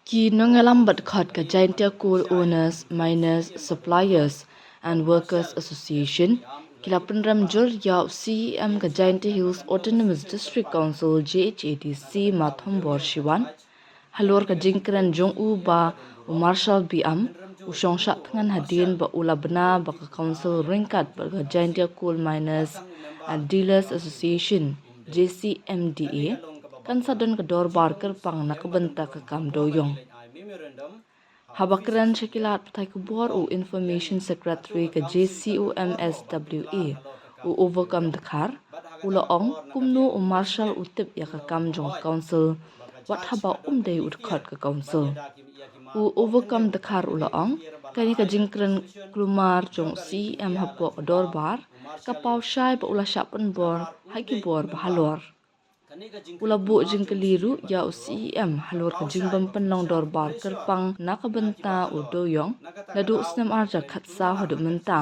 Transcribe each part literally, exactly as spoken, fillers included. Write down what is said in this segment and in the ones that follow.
Ki nongïalam bad khot ka Jaintia Coal Owners, Miners, Suppliers and Workers Association ki la pynrem jur ïa u C E M ka Jaintia Hills Autonomous District Council, J H A D C, ma Thombor Shiwan halor ka jingkren jong u ba u Marshal B M u shong shah thngan hadien ba u la bna ba ka council ryngkat bad ka Jaintia Coal Miners and Dealers Association, J C M D A, kan sa don ka dorbar kyrpang na ka bynta ka kam dewiong. Haba kren sha ki lad pathai khubor u Information Secretary ka J C O M S W A, u Overcome Dkhar, u la ong kumno u Marshal u tip ïa ka kam jong ka council wat haba um dei u dkhot ka council. U Overcome Dkhar u la ong kane ka jingkren kulmar jong u C E M hapoh ka dorbar ka paw shai ba u la shah pynbor ha ki bor ba halor. U la buh jingkylli ruh ïa u C E M halor ka jingbym pynlong dorbar kyrpang na ka bynta u dewiong naduh snem ar hajar khatsaw haduh mynta,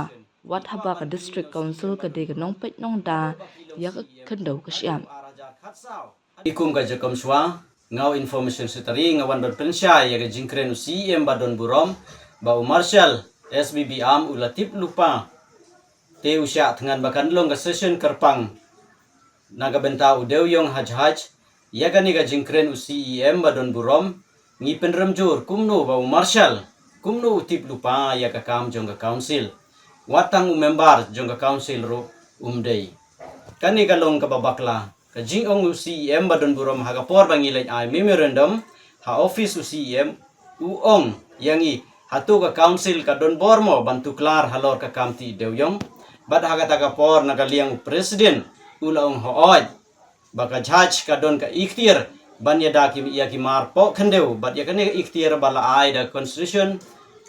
wat haba ka District Council ka dei ka nongpeit nongda ïa ka khyndew ka shyiap. I kum ka Jakom Shwa, nga u Information Secretary, nga wan ban pynshai ïa ka jingkren u C E M ba don burom ba u Marshal S B B M u la tip lypa te u shah thngan ba kan long ka session kyrpang na ka bynta u dewiong ha Jahaj. Ïa kane ka jingkren u C E M ba don burom, ngi pynrem jur kumno ba u Marshal kumno u tip lypa ïa ka kam jong ka council. Wat tang u member jong ka council ruh um dei. Kane ka long kaba bakla. Ka jingong u C E M ba don burom ha ka por ba ngi leit ai memorandum ha office u C E M, u ong ïa ngi, hato ka council ka don bor mo ban tuklar halor ka kam tih dewiong? Bad ha kata ka por na ka liang u president u la ong hooid, ba ka Jahaj ka don ka ikhtiar ban ïada ki, ïa ki mar poh khyndew, bad ïa kane ka ikhtiar ba la ai da constitution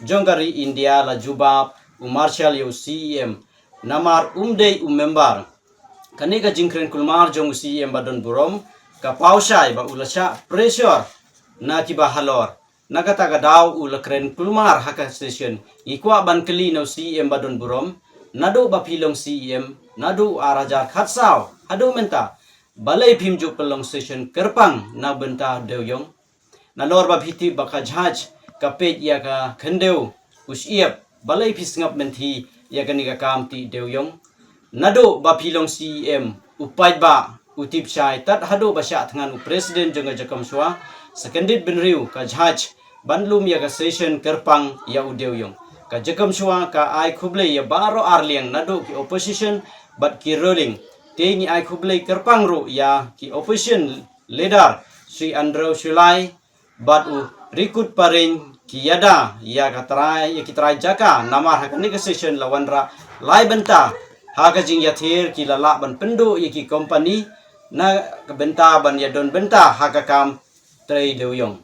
jong ka ri India la jubab u Marshal ïa u C E M. Namar um dei u member. Kane ka jingkren kulmar jong u C E M ba don burom ka paw shai ba u la shah pressure na kiba halor. Na kata ka daw u la kren kulmar ha ka session. Ngi kwah ban kylli na u C E M ba don burom, naduh ba phi long C E M naduh ar hajar khatsaw haduh mynta, balei phim ju pynlong session kyrpang na bynta dewiong? Nalor ba phi tip ba ka Jahaj ka peit ïa ka khyndew u shyiap, balei phi sngap mynthi ïa kane ka kam tih dewiong? Naduh ba phi long C E M, u paidbah u tip shai tad haduh ba shah thngan u president jong ka Jakom Shwa, sa kyndit bynriew ka Jahaj ban lum ïa ka session kyrpang ïa u dewiong. Ka Jakom Shwa ka ai khublei ïa baroh arliang naduh ki opposition bad ki ruling. Te ngi ai khublei kyrpang ruh ïa ki opposition leader Shri Andrew Shullai bad u Rikut Pareng, ki ïada ïa ka trai, ïa ki trai jaka, namar ha kane ka session la wanrah lai bynta ha ka jingïathir, ki la lah ban pynduh ïa ki company na ka bynta ban ïadon bynta ha ka kam trei dewiong.